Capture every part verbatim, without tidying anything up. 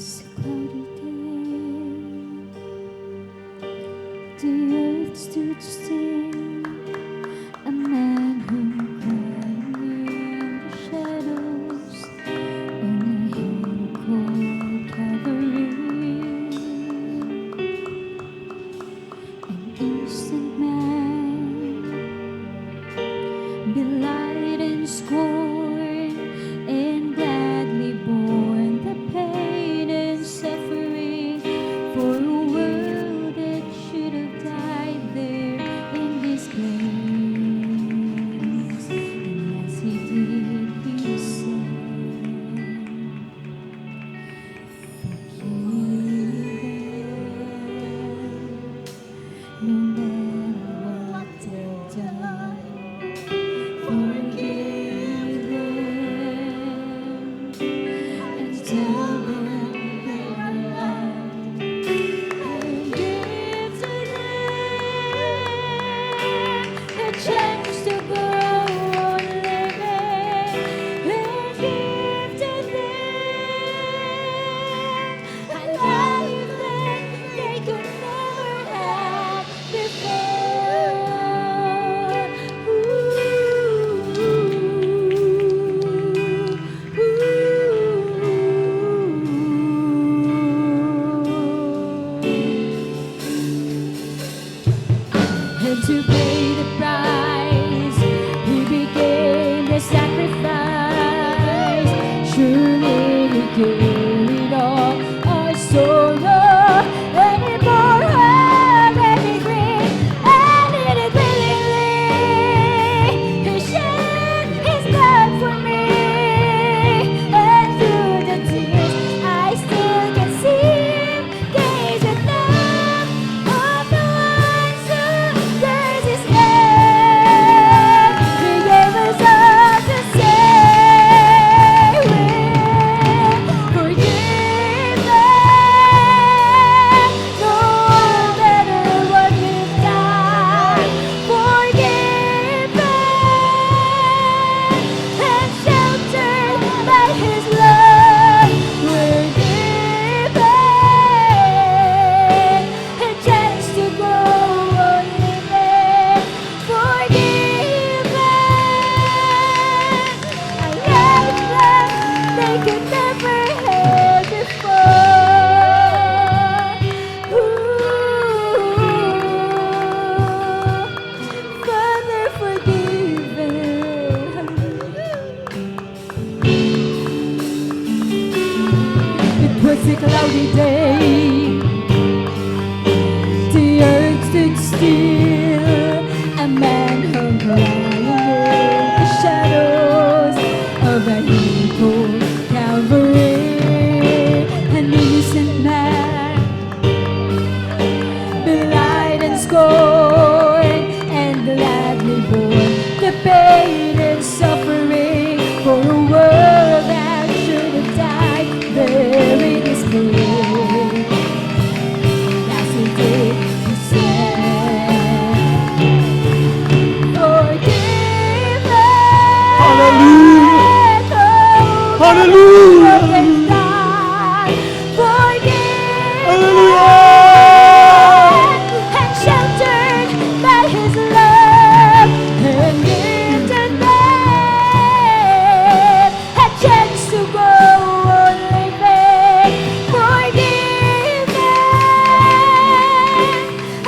It's a cloudy day. The earth stood still. A man whom crying in the shadows on a hill called Calvary. An innocent man, belied and scorned, and gladly borne the pain and suffering for a world that should have died there in his place. And as he did, he said, "Forgive them, no matter what they've done. Forgive them and tell them they are loved. And give to them a chance to go on living. And give to them a life that they could never have before." Ooh, ooh, ooh. And to pay the price, he became the sacrifice. Surely he carried all our sorrow, and he bore our every grief, and he did willingly. He shed his blood for me, and through the tears I still can see him gaze with love on the ones who curse his name. He gave us all the same. Forgive them, no matter what we've done. Forgive them, and sheltered by his love, we're given a chance to go on living. Forgiven, a life that they could never have before. Ooh, Father, forgiven. It was a cloudy day. The earth stood still. A man hung crying in the shadows of a hill called Calvary. An innocent man, belied and scorned, and gladly bore the pain and suffering for a world that should have died there in his place. As he did, he said, "Forgive us." Hallelujah. Oh, Hallelujah. Forgive Hallelujah. And sheltered by his love, and give to them a chance to go on living. Forgiven,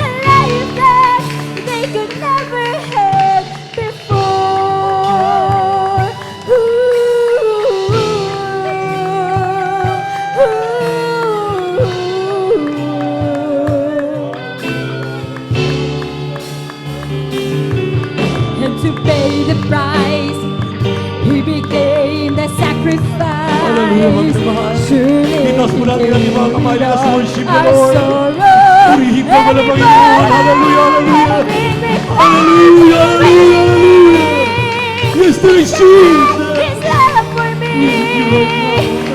a life that they could never have before. Ooh, ooh, ooh. And to pay the price, he became the sacrifice. Hallelujah, mga kamahal. Surely itaas mo natin ang mga kamay, let us worship the Lord. Purihin ka, Panginoon. Hallelujah, hallelujah. Hallelujah, hallelujah, hallelujah. Yes, there is Jesus. His love for me.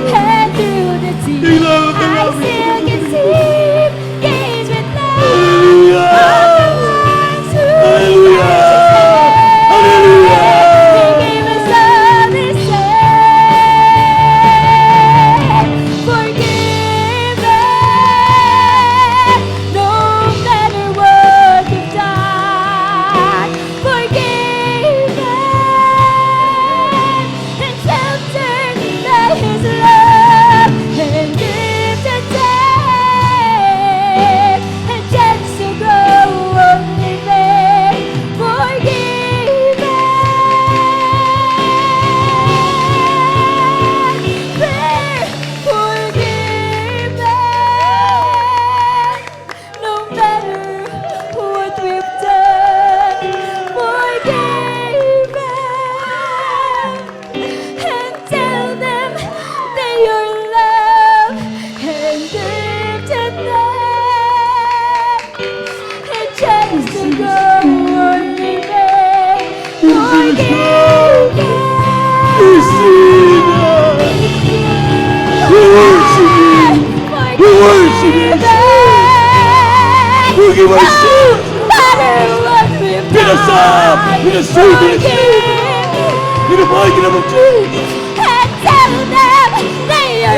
And through the tears, I still can see him gaze with love on the ones who Hallelujah. Hallelujah. He gave us all his sin. Forgive Forgive our sins. No matter what we've done, forgive me. Pinasam! Pinasam! Pinasam! Pinapay ka naman, Jesus! And tell them that your